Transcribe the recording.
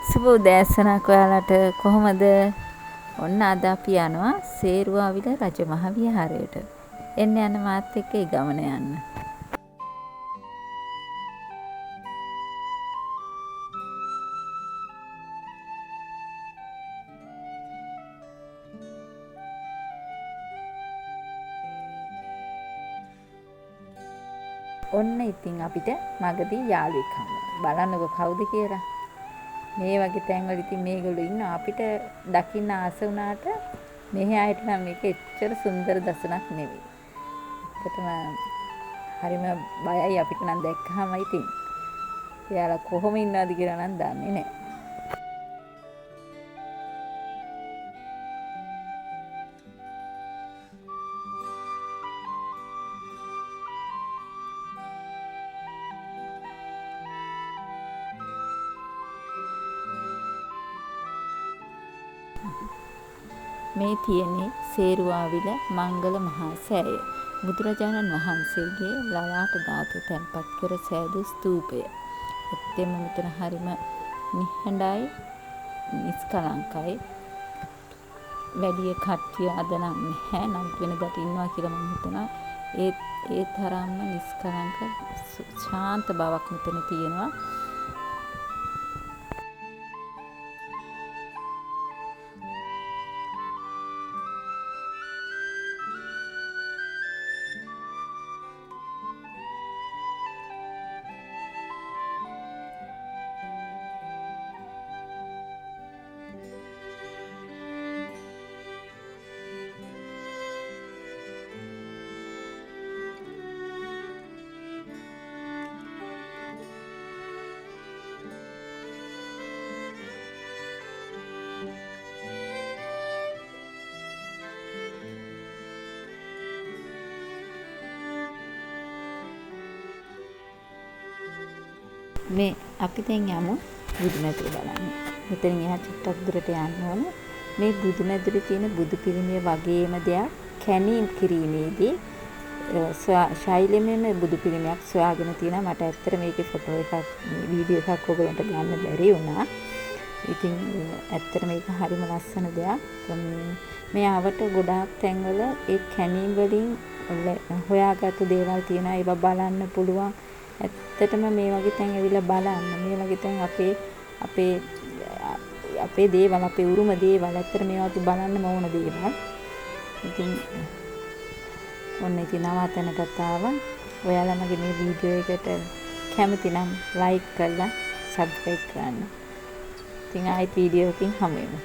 සුබ උදෑසනක් ඔයාලට. කොහොමද? ඔන්න අද අපි යනවා සේරුවාවිල රජමහ විහාරයට. එන්න යන්න මාත් එක්ක ඒ ගමන යන්න. ඔන්න ඉතින් අපිට මගදී යාළුවෙක් හම්බ වුණා. බලන්නකෝ කවුද කියලා. මේ වගේ තැන්වල ඉතින් මේගොල්ලෝ ඉන්නවා. අපිට දකින්න ආස වුණාට මෙහි අයට නම් මේක එච්චර සුන්දර දසුනක් නෙවෙයි. ඇත්තටම හරිම බයයි අපිට නම් දැක්කහම ඉතින්. එයාලා කොහොම ඉන්නවද කියලා නම් දන්නේ නැහැ. මේ තියෙන්නේ සේරුවාවිල මංගල මහා සෑය. බුදුරජාණන් වහන්සේගේ ලලාට ධාතු තැන්පත් කර සෑදූ ස්තූපය. ඇත්තෙන්ම මෙතන හරිම නිහඬයි, නිස්කලංකයි. වැඩි කට්ටිය අද නම් නැහැ. නමුත් වෙනදාට ඉන්නවා කියලා මම හිතනවා. ඒ තරම්ම නිස්කලංක ශාන්ත බවක් මෙතන තියෙනවා. මේ අපි දැන් යමු බුදුමැදුර බලන්න. මෙතනින් එහා චුට්ටක් දුරට යන්න ඕන. මේ බුදුමැදුරේ තියෙන බුදු පිළිමය වගේම දෙයක් කැණීම් කිරීමේදී ශෛලමයම බුදු පිළිමයක් සොයාගෙන තියෙනවා. මට ඇත්තට මේකේ ෆොටෝ එකක් වීඩියෝ එකක් ඔයගොල්ලන්ට ගන්න බැරි වුණා. ඉතින් ඇත්තට මේක හරිම ලස්සන දෙයක්. මේ ආවට ගොඩාක් තැන්වල ඒ කැණීම් වලින් හොයාගත්තු දේවල් තියෙනවා. ඒවා බලන්න පුළුවන්. ඇත්තටම මේ වගේ තැන් ඇවිල්ලා බලන්න. මේ වගේ තැන් අපේ අපේ අපේ දේවල්, අපේ උරුම දේවල් ඇත්තට මේවා අපි බලන්නම ඕන දේවල්. ඉතින් ඔන්න ඉතින් නවාතැනටත් ආවා. ඔයාලා මගේ මේ වීඩියෝ එකට කැමති නම් ලයික් කරලා සබ්ස්ක්‍රයිබ් කරන්න. ඉතින් ආයෙත් වීඩියෝ එකකින් හමු වෙමු.